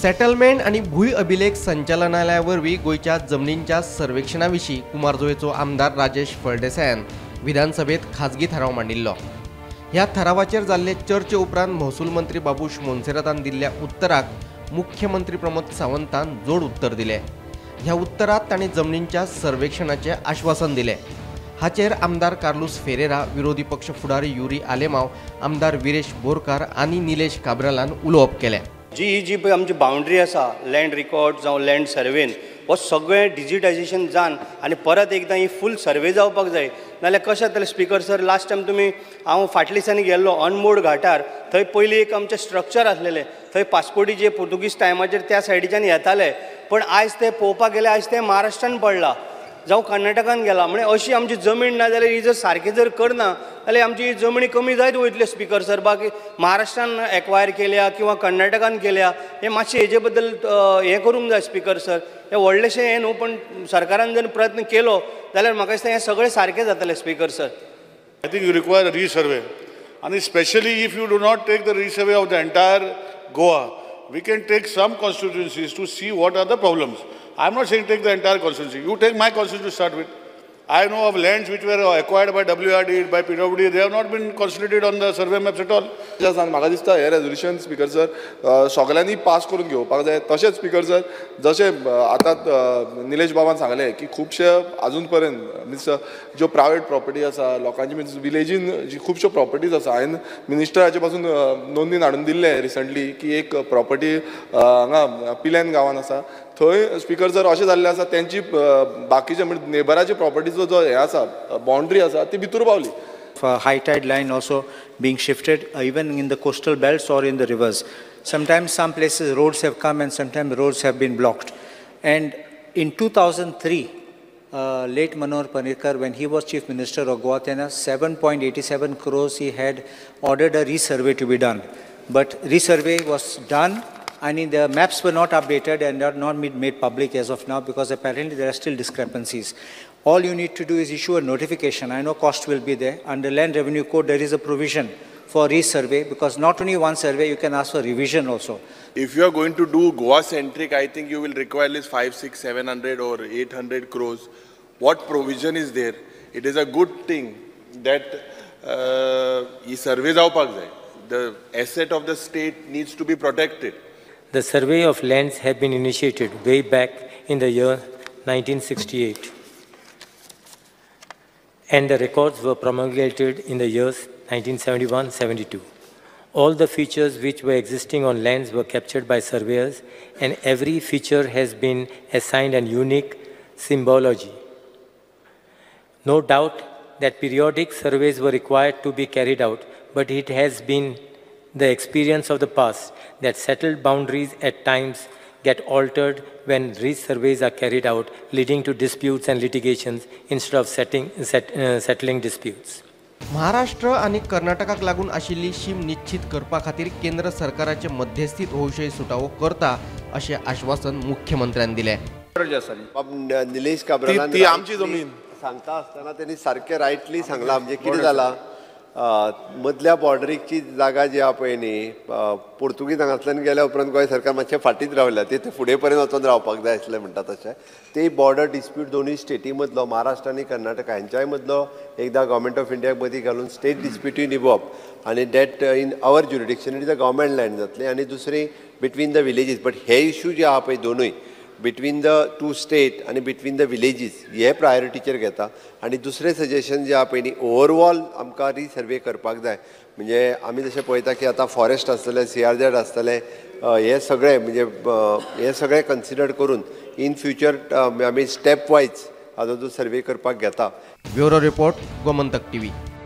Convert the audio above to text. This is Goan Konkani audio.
सेटलमेंट आनी भूंय अभिलेख संचालनालया वरवीं गोंयच्या जमनींच्या सर्वेक्षणा विशीं कुमारजुवेचो आमदार राजेश फळदेसायान विधानसभेत खाजगी थाराव मांडिल्लो. ह्या थारावाचेर जाल्ले चर्चे उपरांत महसूल मंत्री बाबूश मोन्सेरातान दिल्ल्या उत्तराक मुख्यमंत्री प्रमोद सावंतान जोड उत्तर दिलें. ह्या उत्तरात तांणी जमनींच्या सर्वेक्षणाचें आश्वासन दिलें. हाचेर आमदार कार्लूस फेरेरा, विरोधी पक्ष फुडारी युरी आलेमाव, आमदार विरेश बोरकार आनी निलेश काब्रालान उलोवप केलें. जी जी पळय आमची बाउंड्री आसा लँड रिकॉर्ड जावं लँड सर्वेन हो सगळें डिजिटायजेशन जावन आनी परत एकदां ही फूल सर्वे जावपाक जाय. नाल्यार कशें जातलें स्पिकर सर, लास्ट टायम तुमी हांव फाटल्या दिसांनी गेल्लो अनमोड घाटार, थंय पयलीं एक आमचें स्ट्रक्चर आसलेलें, थंय पासपोर्टी जे पुर्तुगीज टायमाचेर त्या सायडीच्यान येताले, पण आयज ते पळोवपाक गेले आयज ते महाराष्ट्रान पडला जावं कर्नाटकान गेला. म्हणजे अशी आमची जमीन ना जाल्यार ही जर सारकी जर करना जाल्यार आमची ही जमनी कमी जायत वयतल्यो स्पिकर सर. बाकी महाराष्ट्रान एक्वायर केल्या किंवा कर्नाटकान केल्या हें मातशें हेजे बद्दल हें करूंक जाय स्पिकर सर. हें व्हडलेशें हें न्हू, पण सरकारान जर प्रयत्न केलो जाल्यार म्हाका दिसता हें सगळें सारकें जातलें speaker sir. I think you require a resurvey, आनी specially if you do not take the resurvey of the entire Goa, we can take some constituencies to see what are the problems. I am not saying take the entire constituency. You take my constituency to start with. I know of lands which were acquired by WRD, by PWD, they have not been consolidated on the survey maps at all. म्हाका दिसता हें रेजोल्युशन स्पीकर सर सगळ्यांनी पास करून घेवपाक जाय. तशेंच स्पीकर सर जशें आतां निलेश बाबान सांगलें की खुबशे अजून पर्यंत मिन्स ज्यो प्रायवेट प्रॉपर्टी आसा लोकांची, मिन्स विलेजीन जी खुबश्यो प्रॉपर्टीज आसा, हांवें मिनिस्टराचे पासून नोंदीन हाडून दिल्लें रिसंटली की एक प्रॉपर्टी हांगा पिल्यान गांवान आसा, थंय स्पीकर सर अशें जाल्लें आसा तेंची बाकीचे म्हणजे नेबराचे प्रॉपर्टीचो जो हें आसा बाउंड्री आसा ती भितूर पावली. High tide line also being shifted even in the coastal belts or in the rivers. Sometimes some places roads have come and sometimes roads have been blocked. And in 2003, late Manohar Parrikar, when he was Chief Minister of Goa, 7.87 crores he had ordered a resurvey to be done. But resurvey was done and the maps were not updated and are not made public as of now because apparently there are still discrepancies. All you need to do is issue a notification. I know cost will be there. Under Land Revenue Code, there is a provision for resurvey because not only one survey, you can ask for revision also. If you are going to do Goa-centric, I think you will require at least 5, 6, 700 or 800 crores. What provision is there? It is a good thing that survey जावपाक जाय. The asset of the state needs to be protected. The survey of lands had been initiated way back in the year 1968, and the records were promulgated in the years 1971-72. All the features which were existing on lands were captured by surveyors, and every feature has been assigned a unique symbology. No doubt that periodic surveys were required to be carried out, but it has been the experience of the past that settled boundaries at times get altered when resurveys are carried out, leading to disputes and litigations instead of settling disputes. Maharashtra आनी कर्नाटकाक लागून आशिल्ली शीम निश्चित करपा खातीर केंद्र सरकाराचे मध्यस्थीत हो विशय सुटावो करता अशें आश्वासन मुख्यमंत्र्यान दिलें. निलेश काब्रालान ती आमची जमीन सांगता आसतना त्यांनी सारकें रायटली सांगलां. म्हणजे कितें जालां, मदल्या बॉर्डरीची जागा जी आहा पळय न्ही, पोर्तुगीज हांगांतल्यान गेल्या उपरांत गोंय सरकार मातशें फाटींच रावल्या, ते फुडें पर्यंत वचून रावपाक जाय आसलें म्हणटा तशें. ते बॉर्डर डिस्प्यूट दोनूय स्टेटी मदलो, महाराष्ट्र आनी कर्नाटका हेंच्याय मदलो एकदां गव्हर्मेंट ऑफ इंडियाक मदीं घालून स्टेट डिस्प्युटूय निभोवप आनी that in our jurisdiction it is a government land जातली. आनी दुसरी between the villages, but hey issue जे आहा पळय दोनूय बिटवीन the two state आनी बिटवीन the villages हे प्रायोरिटीचेर घेता. आनी दुसरें सजेशन जें आहा पळय न्ही, ओवरऑल आमकां रिसर्वे करपाक जाय. म्हणजे आमी जशें पळयता की आतां फॉरेस्ट आसतले, CRZ आसतले, हे सगळे म्हणजे हे सगळे कन्सिडर करून इन फ्युचर आमी स्टेप वायज हाजो जो सर्वे करपाक घेता. Bureau report, Gomantak TV.